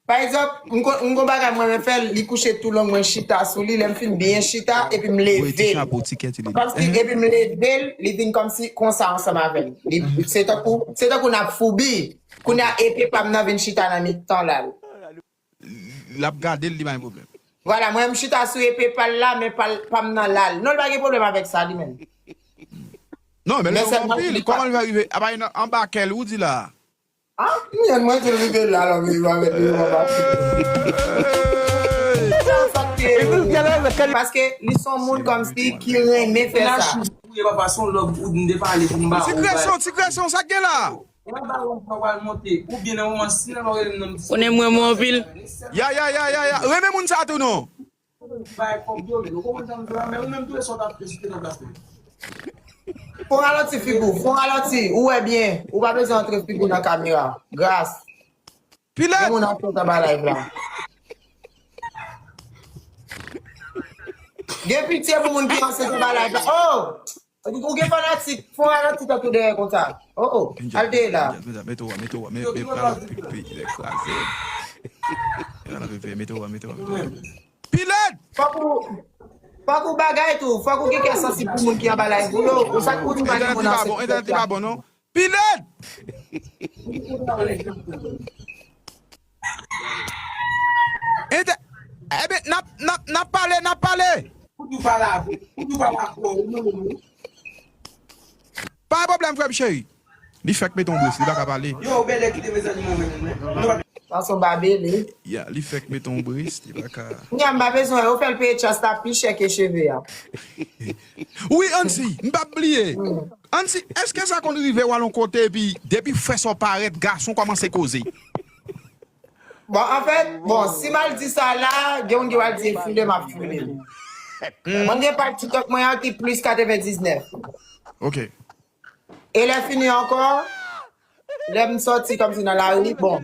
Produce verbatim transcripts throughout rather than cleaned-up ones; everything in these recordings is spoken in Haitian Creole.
Pa egzanp, m gon bagay mwen renmen fè, li kouche tou long, mwen chita sou li, lè m fin byen chita, epi m leve l. Kòmsi, epi m leve l, li vin kòmsi konsa ansanm avè m. Se tankou, se tankou n ap foubi. Kounye a, epe pa m nan vin chita nan mitan la. L ap gade l, li pa gen pwoblèm. Vwala, mwen, m chita sou epe pa l la, men pa m nan la l. Non, l pa gen pwoblèm avèk sa, li menm. Non, men l long anpil. Kòman l fè rive? Apa, anba kè l, ou di la? Ah, mwen, mwen te rive la, lòm yo avèk li, mwen pa. Paske li se yon moun kòmsi ki renmen fè sa. Ti kresyon, ti kresyon, sa k gen la? Konnen mwen mwen anpil. Ya, ya, ya, ya, ya. Renmen moun sa tou non. Fon ralanti figi w, fon ralanti, ou wè byen, ou pa bezwen antre figi w nan kamera. Gras. Pilat! Gen moun ansent anba live la. Gen pitye pou moun ki ansent anba live la. Oh! Ou gen fanatik, fon ralanti tankou dèyè konsa. Oh, oh, al dèyè la. Mete w a, mete w a, mete w a, mete w a, mete w a, mete w a. Pilat! Fòk ou, fòk ou bagay tou. Fòk ou gen kè sansib pou moun ki anba live ou yo. Ou sa k pou di pa gen moun nan sèk la. Pilat! Ente, ebyen, n ap, n ap, n ap pale, n ap pale. Pou nou pale avè, pou nou pale avè, ou menm ou menm. Pa gen pwoblèm, frè m cheri. Li fèk mete yon bris, li pa ka pale. Yo, ou bèlè kite mezanmi mwen menm. Sa se yon babele. Ya, li fèk mete yon bris, li pa ka. Kounya m pa bezwen, yo fè l peye tchas la pi chè ke cheve a. Wi, Ansi, m p ap bliye. Ansi, èske sa konn rive w al yon kote epi depi frè sa w parèt, gason kòmanse koze? Bon, anfèt, bon, si m al di sa la, gen moun ki pral di e file m ap file. Mwen gen paj TikTok mwen an ki plis katrevendiznèf. Ok. E lè fini ankò, lè m sòti kòmsi nan lari, bon,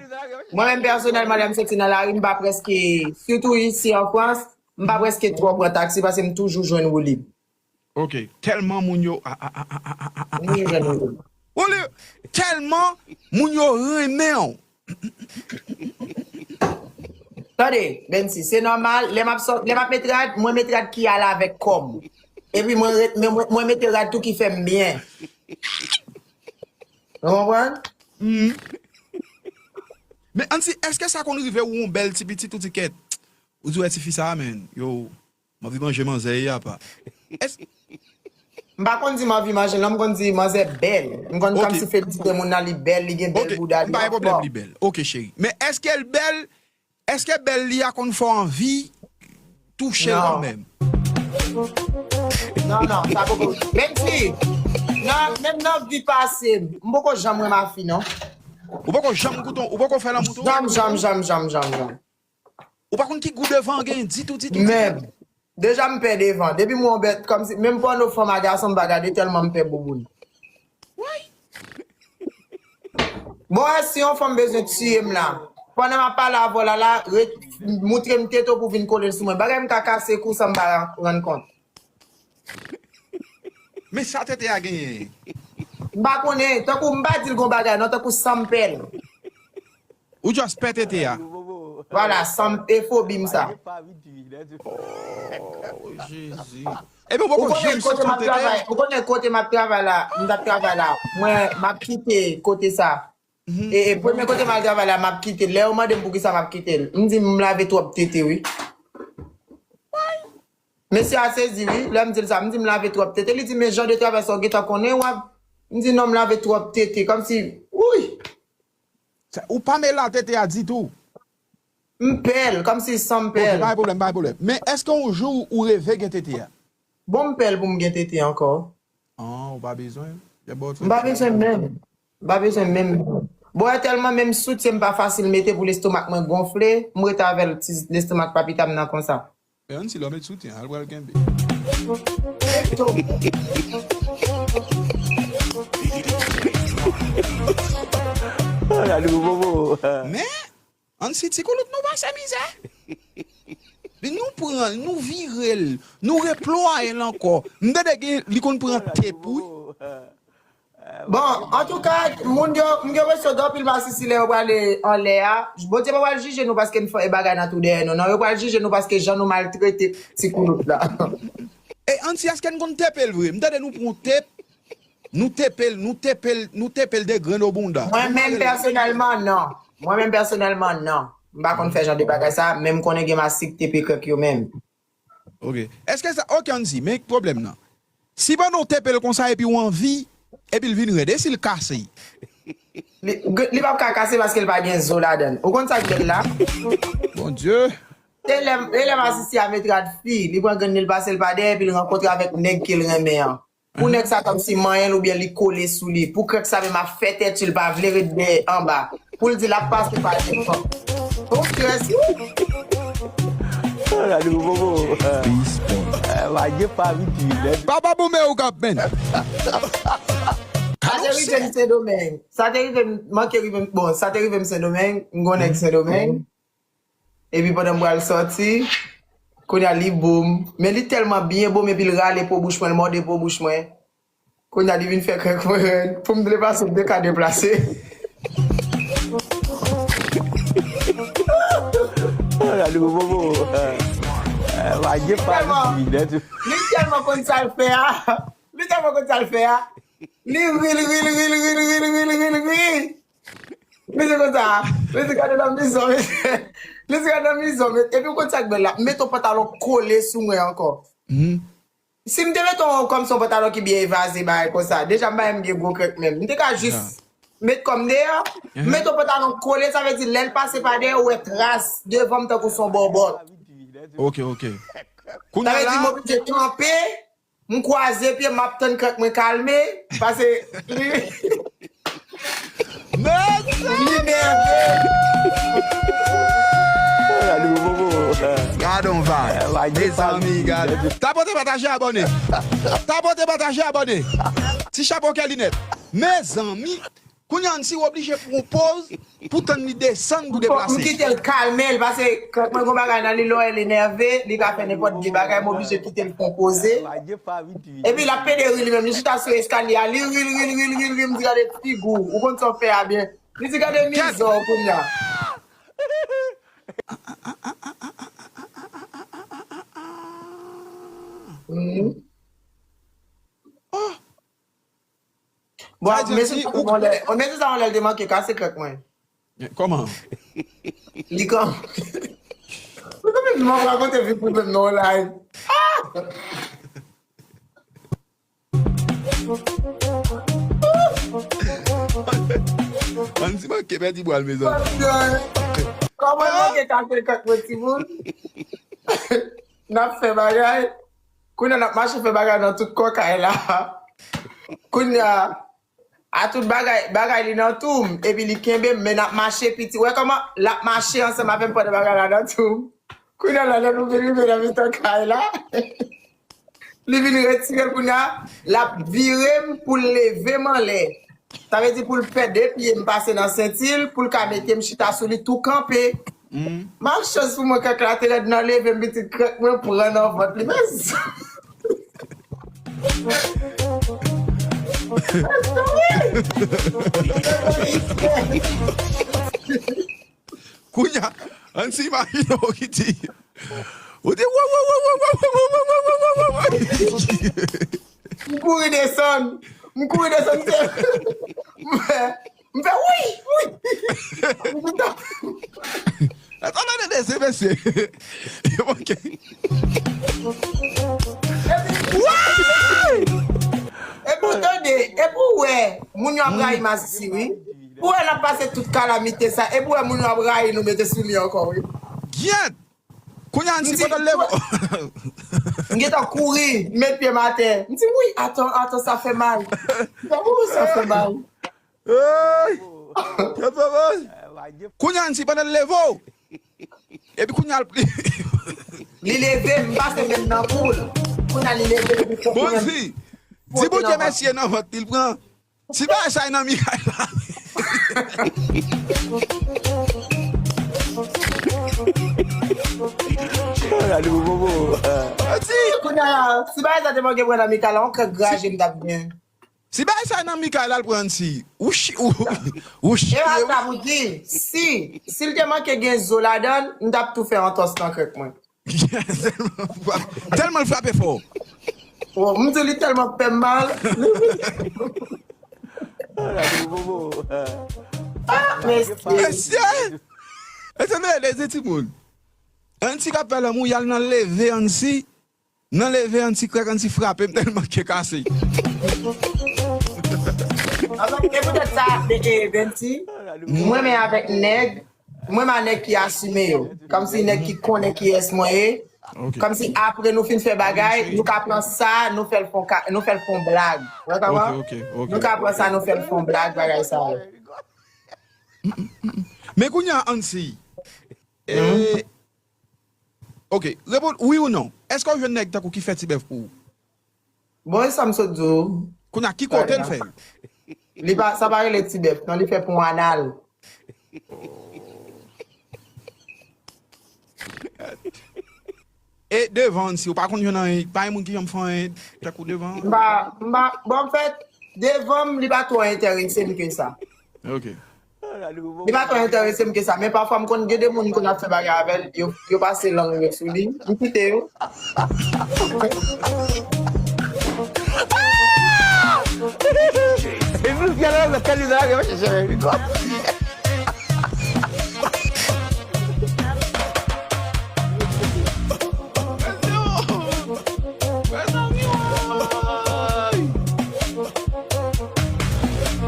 mwen menm pèsonèlman, lè m sòti nan lari, m pa prèske, sitou isi an Frans, m pa prèske twò pran taksi paske m toujou jwenn woulib. Ok. Tèlman moun yo. Moun yo jwenn woulib. Woulib! Tèlman moun yo renmen w. Tande, Bensi, se nòmal, lè m ap sòt, lè m ap met rad, mwen met rad ki ale avèk kò m. Epi mwen, mwen, mwen mete rad tou ki fè m byen. Ou konprann? Men Ansi, èske sa konn rive w yon bèl ti pitit ou di kèt? Ou di wè tifi sa a, men, yo, m anvi manje manzè e apa. Èske. M pa konn di m anvi manje l non, m konn di manzè bèl. M konn kòmsi felisite moun nan, li bèl, li gen bèl bouda, li anfòm. Li bèl. Ok, cheri. Men èske l bèl? Èske bèl li a konn fè w anvi touche l kanmenm? Non, non, sa poko. Menm si, nan, menm nan vi pase m, m poko janm wè mafi non. Ou poko janm goute, ou poko fè lanmou tou? Janm, janm, janm, janm, janm, janm. Ou pa konn ki gou devan an genyen ditou, ditou, ditou. Menm. Deja m pè devan. Depi m wè yon bèt, kòmsi, menm pòno fanm a gason m pa gade tèlman m pè bouboun. Bon, si yon fanm bezwen tiye m la, pandan m ap pale avè w la, la, ret, moutre m tete w pou vin kole l sou mwen. Bagay m ka kase kou san m pa rann kont. Men sa tete a genyen? M pa konnen, tankou m pa di l gon bagay non, tankou san m pè l. Ou just pè tete a. Vwala, san m, e fobi m sa. Oh, Jezi. Ebyen, ou poko janm sot yon tete? Ou konnen kote m ap travay la, m t ap travay la. Mwen, m ap kite kote sa. E, e premye kote m al travay la, m ap kite l. Lè yo mande m poukisa m ap kite l, m di m lave twòp tete, wi. Mesye a sezi, wi. Lè m di l sa, m di m lave twòp tete. Li di, men jan de travay sa w gentan konnen, w ap. M di, non, m lave twòp tete. Kòmsi, wouy! Ou pa mela tete a ditou? M pè l, kòmsi san m pè l. Ok, pa gen pwoblèm, pa gen pwoblèm. Men èske yon jou ou reve gen tete a? Bon, m pè l pou m gen tete ankò. An, ou pa bezwen? M pa bezwen menm. M pa bezwen menm. Bon, e tèlman menm soutyen m pa fasil mete pou lestomak mwen gonfle, m rete avè l ti lestomak pa pita m nan konsa. Ann si lè w met soutyen, al pral kenbe. Men, ann si ti koulout nou pase mizè. Nou pran l, nou vire l, nou replwaye l ankò. M tande gen, li konn pran te pou. Bon, antouka, moun yo, m gen enpresyon gen anpil masisi lè yo prale anlè a. Bondye pa pral jije nou paske n fè bagay nan tou dèyè nou. Non, yo pral jije nou paske jan nou maltrete ti koulout la. E Ansi, èske n konn tepe l vre? M tande nou pran yon tep, nou tepe l, nou tepe l, nou tepe l de grenn o bounda. Mwen menm pèsonèlman, non. Mwen menm pèsonèlman, non. M pa konn fè jan de bagay sa, men m konnen gen masisi k tepe krèk yo menm. Ok. Èske sa, ok, Ansi, men pwoblèm nan. Si pandan w tepe l konsa epi w anvi, epi l vin rèd, e si l kase? Li, li p ap ka kase paske l pa gen zo ladan l. Ou konn sa k bèl la? Bondye. E lè, e lè masisi a met rad fi, li pran grenn li, l pase l pa dèyè, epi l rankontre avèk nèg ke l renmen an. Pou nèg sa kòmsi manyen l oubyen li kole sou li. Pou krèk sa menm ap fè tèt li, l pa vle ret dèyè anba. Pou l di l ap pase pa devan. Bon, kès. Gade pou bobo. Papa bon men ou k ap men. Sa te rive m Sendomeng. Sa te rive m, manke rive m, bon, sa te rive m Sendomeng. M gon nèg Sendomeng. Epi pandan m pral sòti, kounye a li bo m. Men li tèlman byen bo m epi l rale po bouch mwen, l mòde po bouch mwen. Kounye a li vin fè krèk mwen rèd. Pou m deplase, m te ka deplase. Gade pou bobo. Papa bon men. Li tèlman konn sa l fè a. Li tèlman konn sa l fè a. Li ri, li ri, li ri, li ri, li ri, li ri, li ri, li ri. Li di konsa, li di gade nan mizò, li di gade nan mizò, epi w konn sa k bèl la, mete yon pantalon kole sou mwen ankò. Si m te mete yon kòmsi yon pantalon ki byen evaze, bagay konsa, deja m pa menm gen gwo krèk menm. M te ka jis met kò m deyò, mete yon pantalon kole, sa vle di lè l pase pa dèyè, ou wè tras devan m tankou se yon bòbòt. Ok, ok. Sa vle di m oblije kanpe, m kwaze pye m, m ap tann krèk mwen kalme, paske li, li nève. Gade yon vay. Tapote pataje abòne. Tapote pataje abòne. Ti chapo kè linèt. Mezanmi. Kounye a Ansi w oblije pran yon poz pou tann li desann pou deplase. M kite l kalme l, paske krèk mwen gon bagay nan li, lè w wè l enève, li ka fè nenpòt de bagay, m oblije kite l pran poze. Epi l ap pede ri li menm, li chita sou eskalye a, li ri, li ri, li ri, li ri, li ri, m di gade figi w, ou konn sa w fè a byen. Li di gade mizè w kounye a. Bon, mesye sa yon lè, mesye sa yon lè l te manke kase krèk mwen. Kòman? Li kòm. Ou konn mwen rakonte vi pwoblèm nan yon live. Ansi manke pèdi bwal mezanmi. Kòman manke kase krèk mwen timoun? N ap fè bagay. Kounye a n ap mache fè bagay nan tout kò kay la. Kounye a, a tout bagay, bagay li nan tou m, epi li kenbe m, men n ap mache piti. Wè kòman l ap mache ansanm avè m pandan bagay la nan tou m. Kounye a la, lè nou vin rive nan mitan kay la, li vin retire l kounye a, l ap vire m pou l leve m anlè. Sa vle di pou l fè de pye m pase nan senti l, pou l ka mete m chita sou li tou kanpe. Malchans pou mwen, krèk la te rèd nan leve m, pitit krèk mwen pran nan vant li. Mezanmi! Kounye a, ann si imajine w ki di. Ou di. M kouri desann. M kouri desann. M fè, m fè wi, wi. Atann, atann, mesye, mesye. Yo manke. Epi w tande, epi w wè, moun yo ap rayi masisi, wi. Pou wè n ap pase tout kalamite sa, epi w wè moun yo ap rayi nou mete sou li ankò, wi. Gyèt! Kounye a, ann si pandan l leve. M gentan kouri, m met pye m atè. M di, wi, atann, atann, sa fè mal. M di, wi, sa fè mal. Hey! Sa fè mal. Kounye a, ann si pandan l leve w. Epi kounye a l pli. Li leve, m pase men m nan kou l. Kounye a, li leve, li fè kounye a. Bon, si. Di Bondye mèsi nan vant li, l pran. Si bagay sa nan Mikayla. Gade pou bobo. Kounye a, si bagay sa te manke pran nan Mikayla, on krèk graje m t ap byen. Si bagay sa nan Mika, l al pran Ansi. Ou chi, ou, ou chi. E pa sa pou di, si, si l te manke gen zo ladan l, m t ap tou fè antòs nan krèk mwen. Tèlman l frape fò. Oh, m di li tèlman fè m mal. Ah, mesye. Mesye! Mesye, mesye, timoun. Ansi k ap fè lanmou, y al nan leve Ansi. Nan leve Ansi, krèk Ansi frape m tèlman ke kase. Alò, e poutèt sa, e, e, Benty, mwen menm avèk nèg, mwen ma nèg ki asime yo. Kòmsi nèg ki konnen kiyès mwen ye. Kòmsi apre nou fin fè bagay, nou ka pran sa, nou fè l fon, nou fè l fon blag. Ou konprann? Nou ka pran sa, nou fè l fon blag, bagay sa yo. Men kounye a, Ansi. E, ok, reponn wi ou non. Èske w jwenn nèg tankou ki fè ti bèf pou ou? Bon, e sa m sot di w. Kounye a, ki kote l fè l? Li pa, sa pa rele ti bèf, non, li fè pon anal. E devan Ansi, ou pa konn jwenn anyen, pa gen moun ki janm fè anyen tankou devan? M pa, m pa, bon, anfèt, devan m, li pa twò enterese m ke sa. Ok. Li pa twò enterese m ke sa, men pafwa m konn gen de moun m konn ap fè bagay avè l, yo, yo pase lang yo sou li, m kite yo.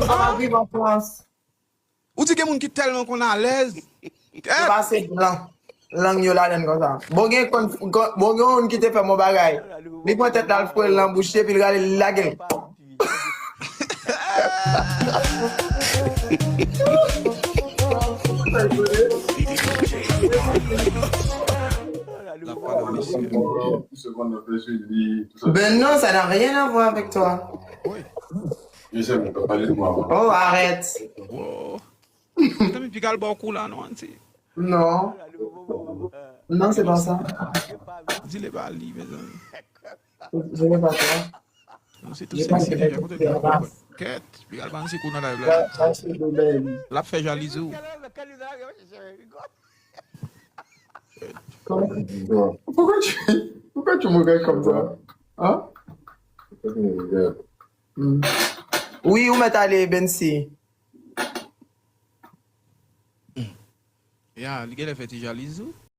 Sa pa viv an Frans. Ou di gen moun ki tèlman konn alèz. Yo pase blan. Lang yo ladann konsa. Bon, gen konn, bon, gen yon ki te fè m yon bagay. Li pran tèt la, l foure l nan bouch li, epi l rale, li lage l. Ben non, ça n'a rien à voir avec toi. Wi. Oh, arrête. Tanmi pigal ba w kou la non, Ansi. Non. Non, c'est pas ça. Di l e pa li, mezanmi. Je n'ai pas toi. Nou se tou seksi deja, kote pigal ba w kou? Kèt, pigal ba Ansi kou nan live la. Lâche de belle. L ap fè jalizi w. Pourquoi tu, pourquoi tu me regardes comme ça? Hein? Hmm. Wi, ou mèt ale, Bency. Ya, li genlè fè ti jalizi w.